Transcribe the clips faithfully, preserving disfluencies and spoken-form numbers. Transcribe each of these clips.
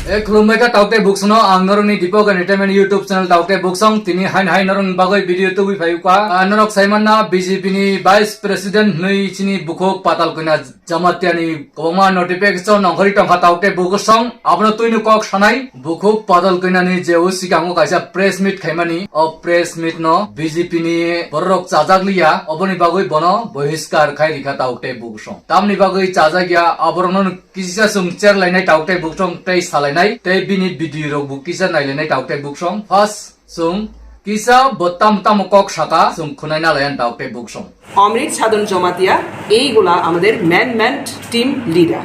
E khulumbai kha taukte buksongno, ang norokni Deepak Entertainment YouTube channel taukte buksong. Tini hain hain norokni bagwi video tubui phai ukha. Ah, norok saimanna B J P ni Vice President hwnwi chini bukhuk Patal Kanya Jamatia ni kwbangma notification nongkhorwi tongkha taukte buksong. Abono twino kok sanai bukhuk Patal Kanya ni je o sikango kaisa press meet khaimani, o press meet no B J P ni bororok chajak liya, oboni bagwi bono bohiskar khai rikha taukte buksong. Tamni bagwi chajak ya, aborokno kisisa chwng cherlainai taukte buksong tei salainai tei bini video rok bo kisa nailainai taukte buksong. First chwng kisa bo tam tamo kok saka chwng khunai nalaian taukte buksong. অমৃত সাধন জমাতিয়া, এইগুলা আমাদের man man team leader.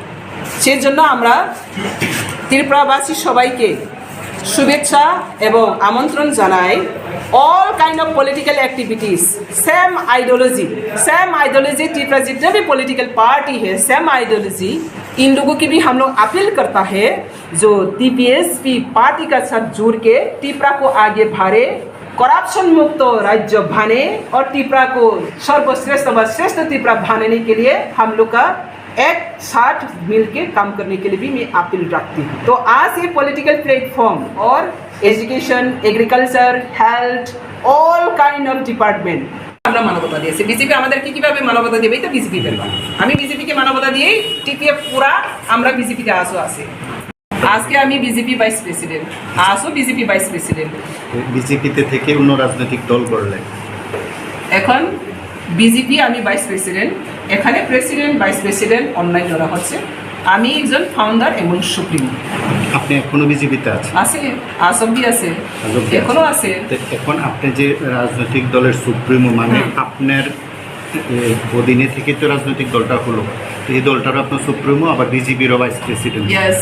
সেই জন্য আমরা ত্রিপুরাবাসী সবাইকে শুভেচ্ছা এবং আমন্ত্রণ জানাই। All kind of political activities, same ideology, same ideology, Tipra जितने भी पॉलिटिकल पार्टी है, सेम आइडियोलॉजी। इन लोगों की भी हम लोग अपील करता है, जो टीपीएसपी पार्टी का साथ जुड़ के टिपरा को आगे बढ़े, करप्शन मुक्त राज्य बने और टिपरा को सर्वश्रेष्ठ व श्रेष्ठ टिपरा बनाने के लिए हम लोग का एक साथ मिलके काम करने के लिए भी मैं अपील रखती हूँ। तो आज ये पॉलिटिकल प्लेटफॉर्म और education, agriculture, health, all kind of department. আমরা মানবতা দিয়েছি। বিজেপি আমাদেরকে কিভাবে মানবতা দেবে? এটা বিজেপি ব্যাপার। আমি বিজেপিকে মানবতা দিয়েই টিপিএফ পুরা আমরা বিজেপিতে আসো আছে। আজকে আমি বিজেপি ভাইস প্রেসিডেন্ট, আসো বিজেপি ভাইস প্রেসিডেন্ট। বিজেপিতে থেকে অন্য রাজনৈতিক দল করলেন। এখন বিজেপি আমি ভাইস প্রেসিডেন্ট, এখানে প্রেসিডেন্ট, ভাইস প্রেসিডেন্ট অনলাইন ধরা হচ্ছে। আমি একজন ফাউন্ডার এবং সুপ্রিমো। আপনি এখনো বিজেপিতে আছেন? আছে, আজ অব্দি আছে, আজ অব্দি আছে। এখনো আছে। তো এখন আপনি যে রাজনৈতিক দলের সুপ্রিমো, মানে হুম। আপনার, এ, অধীনে থেকে তো রাজনৈতিক দলটা হলো, তো এই দলটারও আপনার সুপ্রিমো, আবার বিজেপিরও ভাইস প্রেসিডেন্ট। ইয়েস।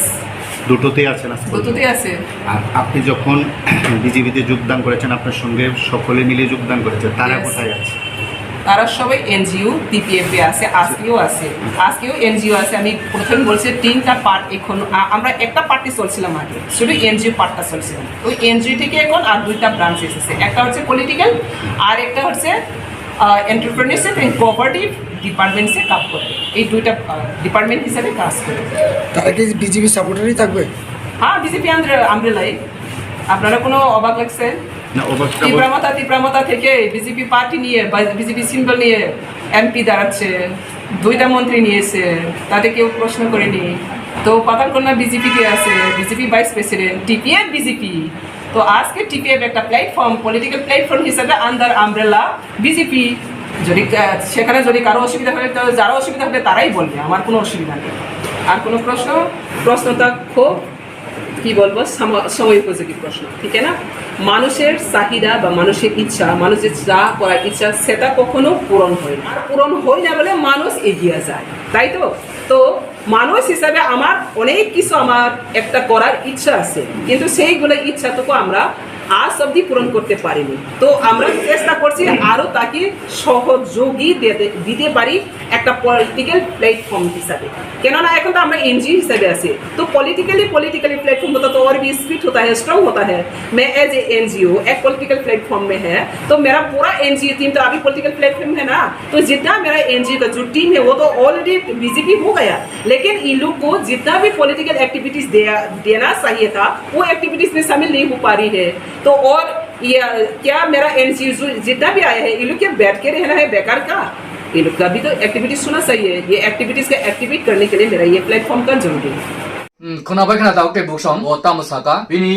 দুটোতেই আছেন আজকে? দুটোতেই আছে। আর আপনি যখন বিজেপিতে যোগদান করেছেন, আপনার সঙ্গে সকলে মিলে যোগদান করেছে, তারা ইয়েস। কোথায় আছে? তারা সবাই এনজিও, টিপিএফ এ আছে, আজকেও আছে। আজকেও এনজিও আছে। আমি প্রথমে বলছি তিনটা পার্ট এখন, আ-, আমরা একটা পার্টি চলছিলাম আগে, শুধু এনজিও পার্টটা চলছিল। ওই এনজিও থেকে এখন আর দুইটা ব্রাঞ্চ এসেছে, একটা হচ্ছে পলিটিক্যাল, আর একটা হচ্ছে, আহ, এন্টারপ্রেনারশিপ এন্ড কোঅপারেটিভ ডিপার্টমেন্টসে কাজ করে। এই দুইটা, আহ, ডিপার্টমেন্ট হিসাবে কাজ করে। তারা কি বিজেপি সাপোর্টারই থাকবে? হ্যাঁ, বিজেপি আন্দ্রে-, আমরেলাই। আপনারা কোনো অবাক লাগছে? না, অবাক ত্রিপুরা মতা, ত্রিপুরা মতা থেকে বিজেপি পার্টি নিয়ে বা বিজেপি সিম্বল নিয়ে এমপি দাঁড়াচ্ছে, দুইটা মন্ত্রী নিয়েছে, তাতে কেউ প্রশ্ন করেনি। তো পাতালকন্যা বিজেপিতে আছে, BJP vice president, TPF BJP. তো আজকে টিপিএফ একটা প্ল্যাটফর্ম, পলিটিক্যাল প্ল্যাটফর্ম হিসাবে আন্ডার আমব্রেলা বিজেপি। যদি, আহ, সেখানে যদি কারো অসুবিধা হয়, তো যারা অসুবিধা হবে তারাই বলবে, আমার কোনো অসুবিধা নেই। আর কোনো প্রশ্ন? প্রশ্নটা খুব, কি বলবো, সম-, সময় উপযোগী প্রশ্ন, ঠিক না? মানুষের চাহিদা বা মানুষের ইচ্ছা, মানুষের যা করার ইচ্ছা, সেটা কখনো পূরণ হয় না। আর পূরণ হয় না বলে মানুষ এগিয়ে যায়, তাই তো? তো মানুষ হিসাবে আমার অনেক কিছু আমার একটা করার ইচ্ছা আছে, কিন্তু সেইগুলো ইচ্ছাটুকু আমরা আজ অবধি পূরণ করতে পারিনি। তো আমরা চেষ্টা করছি আরো তাকে সহযোগী দিতে, দিতে পারি একটা পলিটিক্যাল প্ল্যাটফর্ম হিসাবে। কেননা এখন তো আমরা এনজিও হিসাবে আছি, তো পলিটিক্যালি, पॉलिटिकली प्लेटफॉर्म होता तो और भी स्पीड होता है, स्ट्रांग होता है। मैं एज ए एनजीओ एक पॉलिटिकल प्लेटफॉर्म में है, तो मेरा पूरा एनजीओ टीम तो अभी पॉलिटिकल प्लेटफॉर्म है ना, तो जितना मेरा एनजीओ का जो टीम है वो तो ऑलरेडी बीजेपी हो गया, लेकिन इन लोग को जितना भी पॉलिटिकल एक्टिविटीज देना चाहिए था वो एक्टिविटीज में शामिल नहीं हो पा रही है। तो और ये क्या मेरा एनजीओ जितना भी आया है, इन लोग क्या बैठ के रहना है बेकार का? इन लोग का भी तो एक्टिविटीज होना चाहिए। ये एक्टिविटीज का एक्टिवेट करने के लिए मेरा ये प्लेटफॉर्म का जरूरी है। Hmm, khuna bai khna tauk tei buksong o tamo saka bini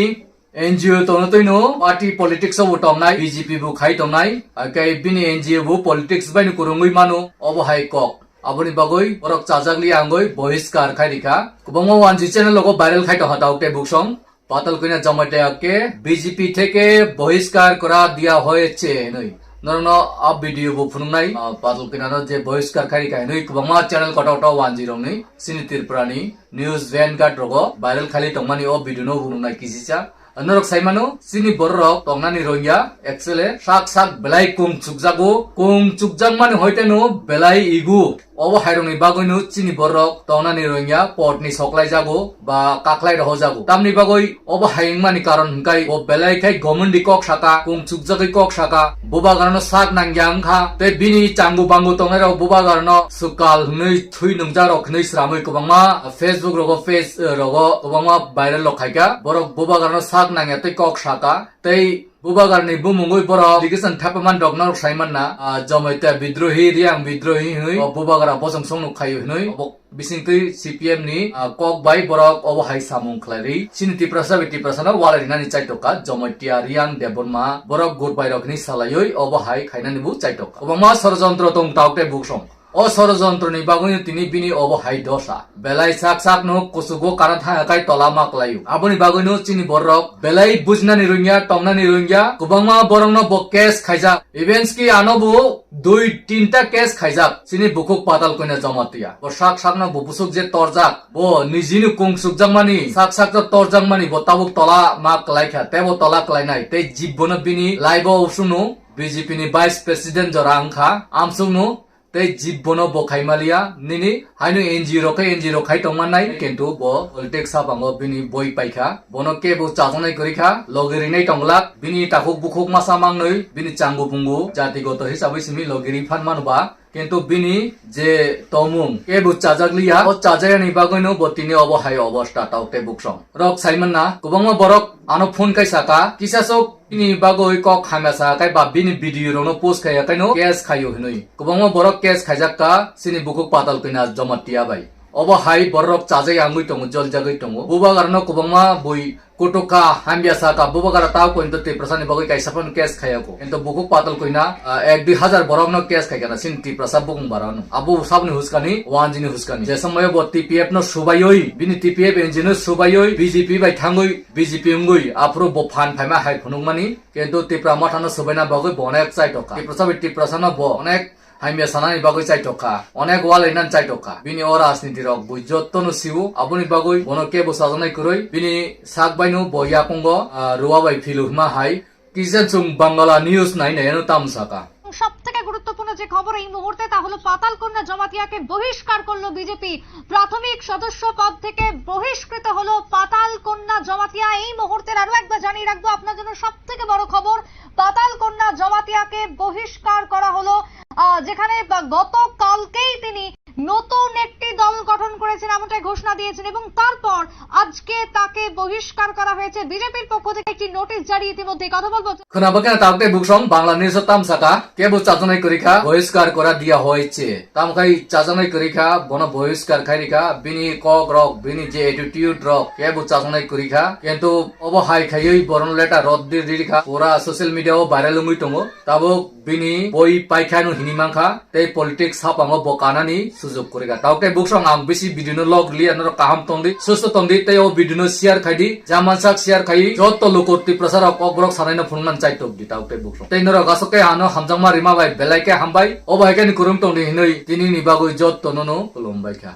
N G O tongno twino party politics o bo tongnai, B J P bo khai tongnai, hakhe bini N G O bo politics bai no kwrwngwi mano, obo hai kok. Aboni bagwi borok chajak li angwi bohiskar khai rikha. Kwbangma wanji channel logo viral khai tongkha tauk tei buksong. Patal Kanya Jamatia ke B J P theke bohiskar kora diya hoyeche hinwi. Norokno a video bo phunuknai, ah, Patal Kanya no je bohiskar khai rikha hinwi kwbangma channel kotor kotor wanji rokni, chini Tripura ni news Vanguard rogo viral khai tongmani o video no phunuknai kisisa. Norok sai mano, chini bororok tongnani rwngya, actually, sak sak belai kung chukjago, kung chukjakmani hoiteno belai igu. Obo hairokni bagwino chini borok tongnani rwngya, potni soklai jago ba kaklai rohor jago. Tamni bagwi obo hai wngmani karon hwnkhe bo belai khai gomondi kok saka, kungsukjagwi kok saka, bubagrano sak nangya wngkha. Tei bini changu bangu tongnairok bubagrano swkal hwnwi thwi nungjakrok hwnwi sramwi kwbangma Facebook rogo, page, eh, rogo kwbangma viral rok khaikha. Borok bubagrano sak nangya tei kok saka. Tei bubagrani bumungwi borok application thapman rok norok sai manna, ah, Jamatia bidrohi, Riang bidrohi hwnwi o bubagra bosong song nuk khaio hwnwi obo bisingtwi C P M ni, ah, kok bai borok obo hai samung khlairwi chini Tiprasa bai Tiprasa no walai rinani chaitokha. Jamatia, Riang, Debbarma borok gurbai rok hwnwi salaiwi obo hai khainani bo chaitokha. Kwbangma sorojontro tong tauk tei buksong. O sorojontroni bagwino tini bini obo hai dosa. Belai sak sakno kuchugo kana thangya kai tola ma klaio. Aboni bagwino chini borok belai bujnani rwngya, tongnani rwngya. Kwbangma borokno bo case khaijak. Evenski ano bo dui tinta case khaijak. Chini bukhuk Patal Kanya Jamatia. Bo sak sakno bo busuk je torjak. Bo nijini kung sukjakmani, sak sakno torjakmani bo tabuk tola ma klaikha. Tei bo tola klainai. Tei jibbono bini live o usungno B J P ni Vice President jora wngkha. Amsukno tei jibbono bo khaimaliya, nini haino N G O rok khe N G O rok khai tongmannai, kintu bo politics sapango bini boi paikha, bono kebo chajaknai kwrwikha, logi rinai tonglak, bini takhuk bukhuk masa mangnwi, bini changu bungu, jatigoto hisabwi simi logi ri phan mano ba, kintu bini je tongmung kebo chajakliya, o chajaknani bagwino bo tini obo hai obostha tau tei buksong. Rok saimanna, kwbangma borok ano phone kai saka, kisa sok bini bagwi kok hamya sa kai ba bini video rokno post khaiya kaino case khaio hinwi. Kwbangma borok case khaijak ka chini bukhuk Patal Kanya Jamatia bai. Obo hai borok chajai angwi tongo, joljagwi tongo. Bubagrano kwbangma bui kutuka hamya sa ka, bubagra tao kointo Tiprasa ni bagwi kaisa phano case khaiya ko. Ento bukhuk Patal Kanya, ah, ek dui hajar borokno case khaikha na chini Tiprasa bukung barano. Abo sabni huskani, wanjini huskani. Je somoyo bo T P F no subaioi, bini T P F N G O no subaioi, B J P bai thangwi B J P wngwi aphuru bo phan phaima hai phunukmani, kintu Tipra Motha no subaina bagwi bo onek chaitokha. Tiprasa bai Tiprasa no bo onek hamya sanani bagwi chaitokha, onek walainani chaitokha. Bini o rajniti rok bui jotto no siwo, aboni bagwi bono kebo chajaknai kwrwi, bini sak baino bo yakungo, ah, ruwa bai philu hima hai. Kisan chung Bangla news nai nai ano tam saka. সব থেকে গুরুত্বপূর্ণ যে খবর এই মুহূর্তে, তা হলো পাতালকন্যা জমাতিয়াকে বহিষ্কার করলো বিজেপি। প্রাথমিক সদস্য পদ থেকে বহিষ্কৃত হলো পাতালকন্যা জমাতিয়া। এই মুহূর্তের আরো একবার জানিয়ে রাখবো আপনার জন্য সব থেকে বড় খবর, পাতালকন্যা জমাতিয়াকে বহিষ্কার করা হলো, আহ, যেখানে বা গতকালকেই তিনি নতুন একটি দল গঠন করেছেন, এমনটাই ঘোষণা দিয়েছেন এবং তারপর আজকে তাকে বহিষ্কার করা হয়েছে। বিজেপির পক্ষ থেকে একটি নোটিশ জারি ইতিমধ্যে। কথা বলবো। Khwnaba khe tabuk tei buksong Bangla news o tam saka, kebo chajaknai kwrwi kha, bohiskar kora diya hoyche. Tamo khai chajaknai kwrwi kha, bono bohiskar khai rikha, bini kok rok, bini je attitude rok, kebo chajaknai kwrwi kha. Kintu obo hai khaiwi borokno letter rot di rikha, pura social media o viral wngwi tongo. Tabuk bini boi paikha no hini mankha, tei politics sapango bo kanani sujuk kwrwikha. Tabuk tei buksong ang bisi video no log liya, norok kaham tongdi, susto tongdi, tei o video no share khaidi, jamansak share khai, jotto lukur Tiprasa rok kokborok sanai no phunuknani chaitokdi tabuk tei buksong. Tei norok aswk khe ano hamjakma rima bai belai khe hambai, obo hai khe ni kwrwng tongdi hinwi tini ni bagwi jotto no no khulumbai kha.